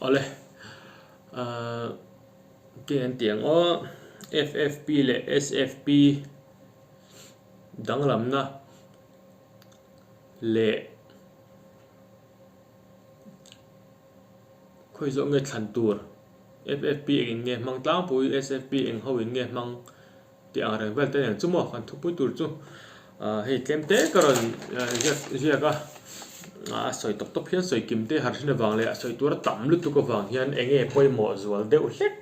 Awle ahh ke an tih ang aw FFP leh SFP danglamna leh khawi zawk nge thlan tur FFP engin nge hmang tlangpui SFP eng ho in nge hmang tih ang reng vel te nen chu maw kan thupui tur chu ah hei tlem te ka rawn ziak ziak a a sawi tawp tawp hian sawi kim te har thin avang leh a sawi tur a tam lutuk avang hian eng nge pawimawh zual deuh hlek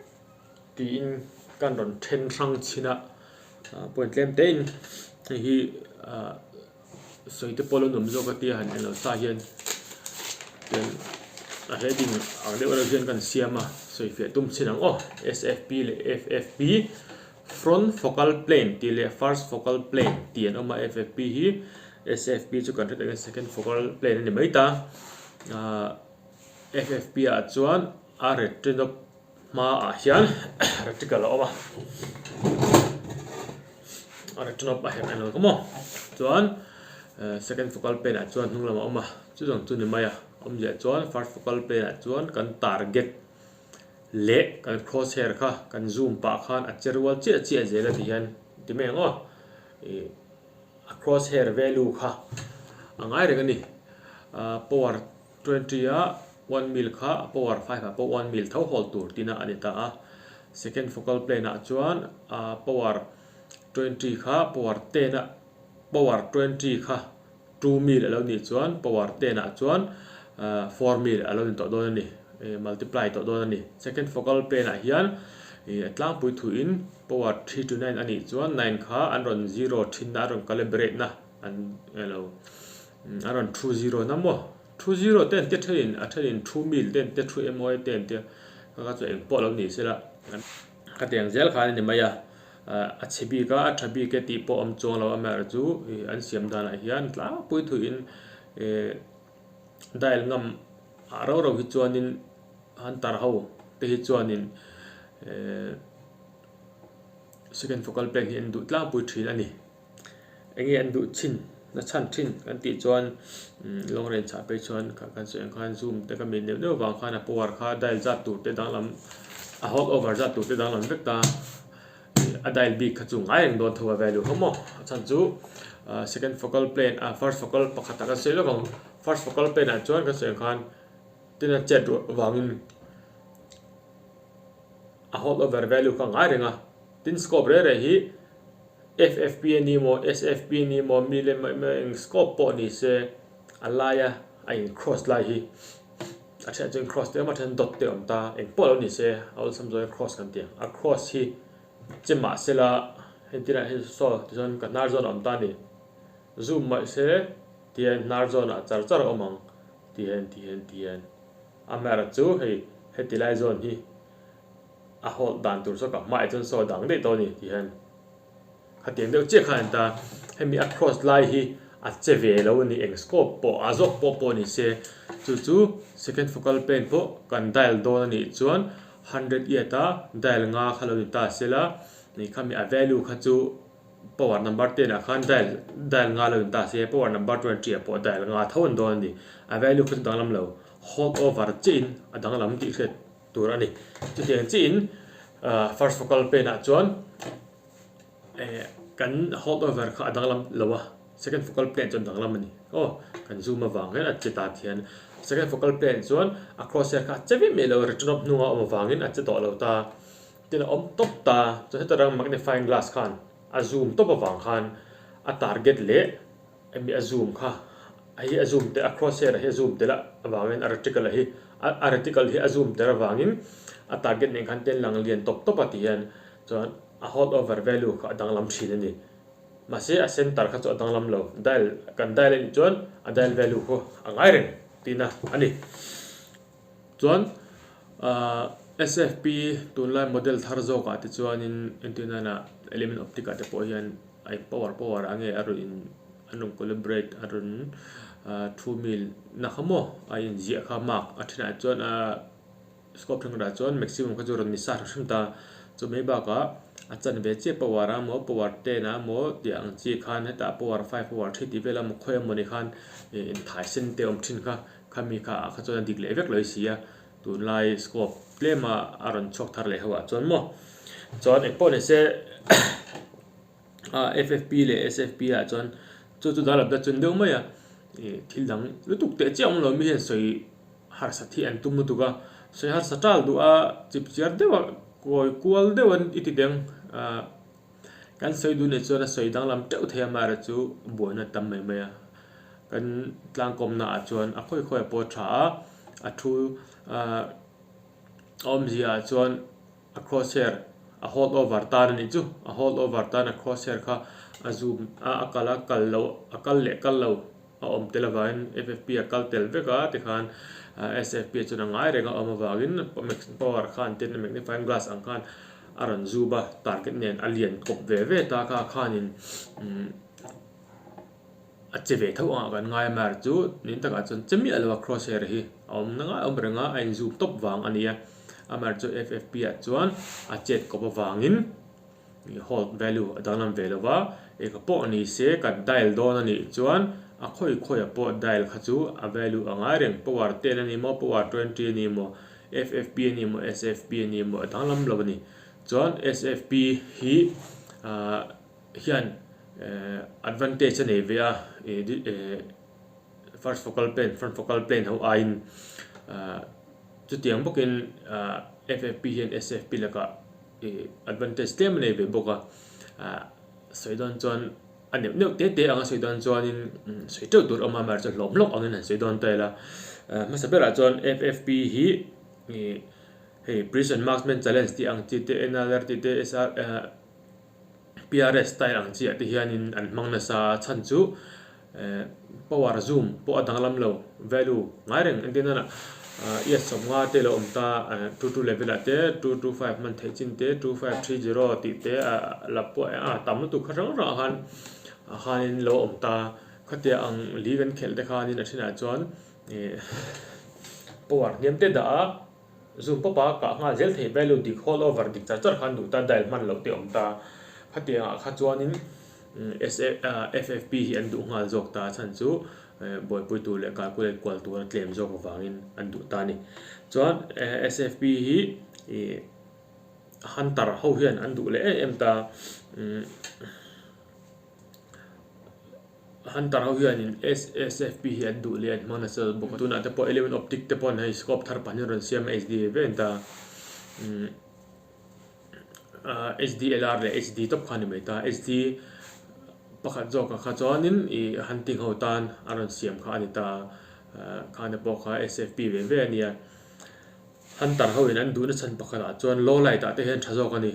tiin kan rawn then hrang chhin a ah point tlem te in hei hi ah. Sawi te pawh lo nuam zawk a tia han en lo sa hian chuan a heading ang deuh reuh hian kan siam a sawi fiah tum chin ang aw SFP leh FFP front focal plane tih leh first focal plane tih an awm a FFP hi SFP chu kan hre tak in second focal plane a ni mai ta ahh FFP ah chuan a retinop Hmaah hian reticle a awm a, a retinop a herh eng ang maw chuan second focal plane ah chuan hnung lamah a awm a chu zawng chu ni mai a awmzia chuan first focal plane ah chuan kan target leh kan cross hair kha kan zoom pah khan a che rual chiah chiah zel a ti hian ti mai ang aw ih a cross hair value kha a ngai reng a ni power. 20 a one mil kha a power 5 ah pawh one mil tho hawl tur tina a ni ta a, second focal plane ah chuan a power 20 kha power 10 a power 20 kha 2 mil a lo nih chuan power 10 ah chuan 4 mil a lo ni tawh dawn a ni, multiply tawh dawn a ni. Second focal plane ah hian a tlangpui thuin power 3 to 9 a nih chuan 9 kha an rawn zero thin na a rawn calibrate na an elo. A rawn thu zero na maw? Thu zero te an ti thenin a thenin thu mil te an ti thu MOA te an ti a, ka kha chu eng pawh lo ni sela ka ti ang zel khan a ni mai a, a chhe bik a a tha bik e tih pawh awm chuang lo amaherawh chu an siam danah hian tlangpui thuin dial ngam ah rau rau hi chuanin hunter ho te hi chuanin second focal plane hi an duh tlangpui thin a ni. Eng nge an duh chin na chhan thin kan tih chuan long range ah phei chuan kan sawi ang khan zoom te ka mit neuh neuh vang khan a power kha dial zat tur te danglam a hold over zat tur te danglam vek ta a dial bik kha chu ngai reng dawn tho a value kha maw a chhan chu second focal plane ah first focal pakhat ah kan sawi lawk ang first focal plane ah chuan kan sawi ang khan tin a chet ruah vangin a hold over value kha ngai reng a tin scope reh reh hi. FFP a ni maw, SFP a ni maw, mi leh mai mai eng scope pawh ni se a laia a in cross lai hi a theih chuan cross te awm a then dot te awm ta eng pawh lo ni se a awlsam zawng in cross kan ti ang a cross hi che mah se la entirah hian saw tichuan ka hnar zawn a awm ta a ni zoom mah se tihian hnar zawnah char char a awm ang tihian tihian tihian amaherawhchu hei heti lai zawn hi. A hawlh dan tur chu ka hmaiah chuan saw dang daih tawh a ni tih hian khatiang deuh chiah khan a ni ta. Hemi a cross lai hi a che ve lo a ni, eng scope pawh a zawk pawh pawh ni se chu chu second focal plane pawh kan dial dawn a nih chuan hundred yard a dial nga kha lo ni ta sela ni khami a value kha chu power number 10 ah khan dial dial nga lo ni ta se power number 20 ah pawh dial nga tho an dawn a ni. A value kha chu danglam lo hold over chiah in a danglam tih hriat. tur a ni. Chutiang chiin first focal plane ah chuan kan hold over kha a danglam lo a, second focal plane chuan danglam a ni. Aw kan zoom avang hian a che ta thian. Second focal plane chuan a cross hair kha a che vek mai lo, retinop hnunga awm avangin a che tawh lo ta. Tin a awm tawp ta, chuan heta rang magnifying glass khan a zoom tawp avang khan a target leh Hemi a zoom kha a hi a zoom tel a cross hair a hi a zoom tel avangin a reticle a hi a reticle hi a zoom tel avangin a target nen khan ten lang lian tawp tawp a ti hian chuan a hold over value kha a danglam thin a ni. Mahse a center kha chu a danglam lo dial kan dial a nih chuan a dial value khaw a ngai reng tihna a ni. Chuan ahh SFP tunlai model thar zawkah te chuanin entirnana element optic ah te pawh hian a in power power ah nge a rawn in an rawn collaborate a rawn ahh thu mil na kha maw a inziah kha mark a thenah chuan ahh scope thenkhatah chuan maximum kha chu rawn ni sa hrim hrim ta chu mai bakah a chanve chiah power a maw power 10 a maw tih ang chi khan hetah power 5 power 3 tih vel a maw khawi emawni khan inthai sen te a awm thin kha. Khami kha ah kha chuan a dik leh vek lo i si a, Tunlai scope tlema a rawn chhuak thar leh ho ah chuan maw. Chuan engpawh ni se FFP leh SFP ah chuan chu chu dal ap chun deuh mai a, ih thil dang lutuk teh chiah awm lo mi hian sawi harsat hi an tum lutuk a, sawi harsa tal duh a chip chiar deuh a kawi kual deuh an i ti deng ah kan sawi duh nih chuan a sawi danglam teuh thei a amaherawh chu buaina tam mai mai a, kan tlangkawmna ah chuan a khawi khawi pawh a tha a, a thu ah a awmzia ah chuan. A crosshair a hold over tan a nih chu. A hold over tan a crosshair kha a zoom a, a kal a, kal lo, a kal leh kal lo a awm tel avangin FFP a kal tel vek a tikhan SFP chuan a ngai reng a awm avangin power khan tin magnifying glass ang khan a rawn zoom a, target nen a lian kawp ve ve ta kha khanin A che ve tho angah kan ngai a mar chu nin takah chuan che miah lo a crosshair hi a awm na ngai awm reng a a inzoom tawp vang a ni a a mar chu ffp ah chuan a chet kawp avangin hold value a danglam ve lo va eng pawh ni se kan dial dawn a nih chuan a khawi khawi ah pawh dial kha chu a value a ngai reng power 10 a ni maw power 20 a ni maw ffp a ni maw sfp a ni maw a danglam lo a ni chuan sfp hi ahh. Hian advantage a nei ve a, first focal plane, front focal plane ho aiin chutiang bawkin ffp hian sfp lakah advantage tlem a nei ve bawk a, sawi dawn chuan a neuh neuh te te anga sawi dawn chuanin sawi teuh tur a awm a, amaherawhchu hlawm hlawk angin han sawi dawn ta ila, hmasa berah chuan ffp hi hei precision marksman challenge tih ang chi te, nlr tih te, sr. PRS style ang chiah te hianin an hmang nasa a chhan chu eh power zoom pawh a danglam lo value ngai reng entir nana ES 50 te lo awm ta eh 22 level ah te 225 hman theih chin te 2530 tih te ah la pawh a tam lutuk kha hrang hrang ah khan ah khanin lo awm ta khatia ang li kan khelh te khanin a thenah chuan eh power hniam te dah a. Zoom pawp a kah nghal zel thei value dik hold over dik char char khan duh ta dial hman loh te awm ta. Khatiang ah kha chuanin FFP hi an duh nghal zawk ta chhan chu buaipui tur leh calculate kual tur a tlem zawk avangin an duh ta a ni. Chuan SFP hi hunter ho hian an duh leh em em ta. Hunter ho hianin SSFP hi an duh leh an hmang nasa bawk a, tunah te pawh Element Optic te pawn hei scope thar pahnih an rawn siam a HD ve ve an ta a HDLR leh HD tawp kha a ni mai ta, HD pakhat zawkah kha chuanin ih hunting ho tan a rawn siam kha a ni ta a, khana pawh kha SFP ve ve a nia. Hunter ho in an duhna chhan pakhatah chuan low light ah te hian tha zawk a ni.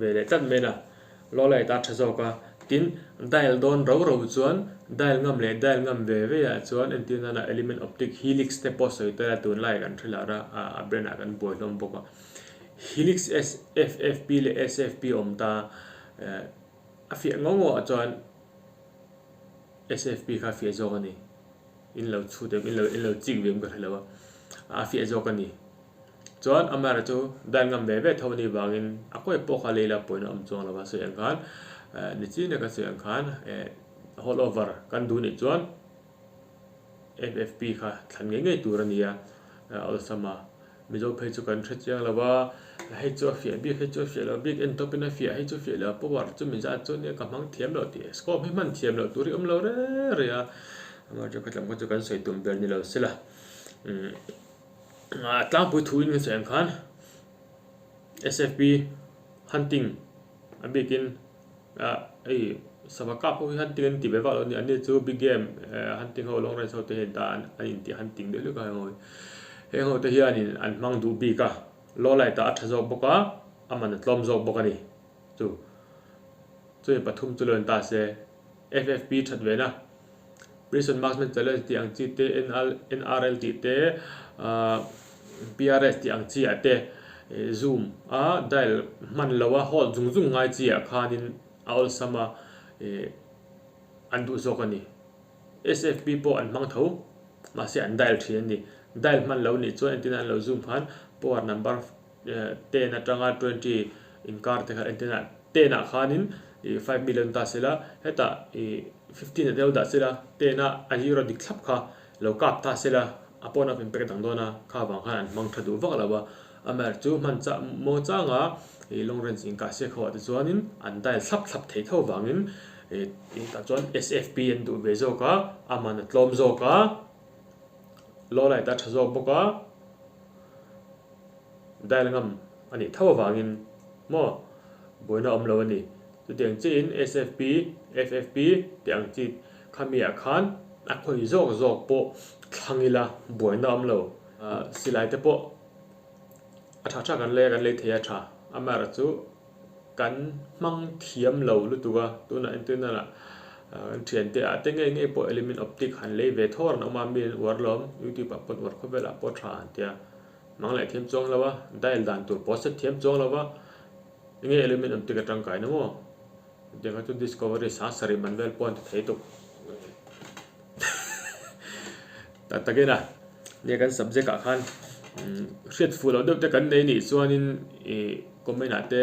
Ve leh tlat mai la, low light a tha zawk a, tin dial dawn ro ro chuan dial ngam leh dial ngam ve ve ah chuan entir nana element optic helix te pawh sawi tel a tunlai kan hre lar a, a brand ah kan buai hlawm bawk a, helix SFFP leh SFP awm ta a fiah ngawh ngawh ah chuan SFP kha a fiah zawk a ni, in lo chhut em in lo in lo chik ve em ka hre lo a, a fiah zawk a ni. Chuan amaherawh chu dial ngam ve ve tho a nih vangin a kawi pawh kha lei la pawhin a awm chuang lo a sawi ang khan nichin a ka sawi ang khan hold over kan duh nih chuan FFP kha thlan ngei ngei tur a ni a awlsam a Mizo phei chu kan hre chiang lo a hei chu a fiah bik hei chu a fiah lo bik en tawpin a fiah hei chu fiah lo power chu mi zat chu nia ka hmang thiam lo tih scope hi hman thiam loh tur hi awm lo reng reng a amaherawhchu khatlam kha chu kan sawi tum ber ni lo sela umm. Tlangpui thu in kan sawi ang khan SFP hunting a bikin hei sava kap ho hi hunting an ti ve vak lo a ni anni chu big game hunting ho long range ho te hian ta an inti hunting deuh hlek a heng ho hi heng ho te hianin an hmang duh bik a low light ah a tha zawk bawk a a man a tlawm zawk bawk a ni chu chumi pathum chu lo en ta se FFP that ve na. Prison Marksman Challenge tih ang chi te, NRL tih te, PRS tih ang chi ah te zoom a dial hman lo a hold zung zung ngai chi ah khanin a awlsam a an duh zawk a ni. SFP pawh an hmang tho mahse an dial thin a ni. Dial hman lo nih chuan entirna an lo zoom khan power number 10 atanga 20 inkar te kha entirna 10 ah khanin 5 million ta sela hetah 15 ah te lo dah sela 10 a a zero dik thlap kha lo kap ta sela. A point of impact dang dawn a, kha vang khan an hmang tha duh vak lo a. Amaherawhchu chu hman chah maw changa ih long range inkah siak ho ah te chuanin an dial thlap thlap thei tho vangin ih tah chuan SFP an duh ve zawk a, a man a tlawm zawk a, low light a tha zawk bawk a, dial ngam a nih tho avangin maw buaina awm lo a ni. Chutiang chiahin SFP, FFP tih ang chi khami ah khan a khawi zawk zawk pawh thlang ila buaina awm lo. Silai te pawh a tha tha kan lei a, kan lei thei a tha. Amaherawhchu chu kan hmang thiam lo lutuk a, tunah entirna lah kan thiante ah te ngei ngei pawh element optic han lei ve thawr an awm a, mi an uar lawm, youtube ah pawh an uar khawvel ah pawh tha an tia. Hmang leh thiam chuang lo a, dial dan tur pawh set thiam chuang lo va. Enge element awm tik a tangkai na maw? Hetiang kha chu discovery sang sarih man vel pawh an ti thei tuk. Tak takin a, nia kan subject ah khan hriat fuh loh deuh te kan nei nih chuanin ih comment ah te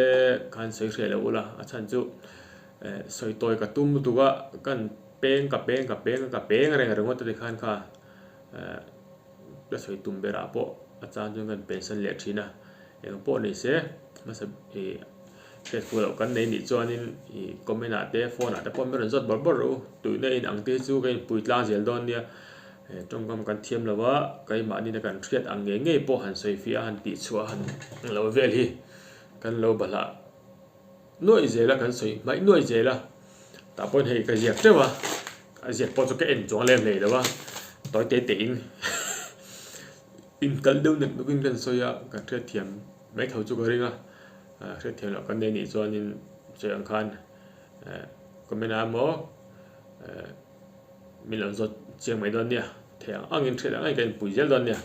khan sawi hreh loh ula, a chhan chu sawi tawi ka tum lutuk a, kan peng ka peng ka peng ka peng reng ringawt a ti khan kha. Ka sawi tum berah pawh a chang chuan kan pensan leh thin a, eng pawh ni se hmasa ih hriat fuh loh kan nei nih chuanin ih comment ah te phone ah te pawh min rawn zawt bawrh bawrh rawh u, tuihna in ang te hi chu ka inpui tlang zel dawn nia, tawngkam kan thiam lo a, keimahni na kan hriat ang ngei ngei pawh han sawi fiah a han tih chhuah a han lo vel hi kan lo bahlah. Nuaih zel a kan sawi hmaih nuaih zel a, tah pawhin hei ka ziak teuh a, a ziak pawh chu ka en chuang lem hlei lo a, tawi te te in inkal deuh nek nawkin kan sawi a, kan hriatthiam mai tho chu ka ring a, hriatthiam loh kan nei nih chuanin sawi ang khan comment ah emaw min lo zawt chiang mai dawn nia, theih ang angin hriat ang angin kan inpui zel dawn nia.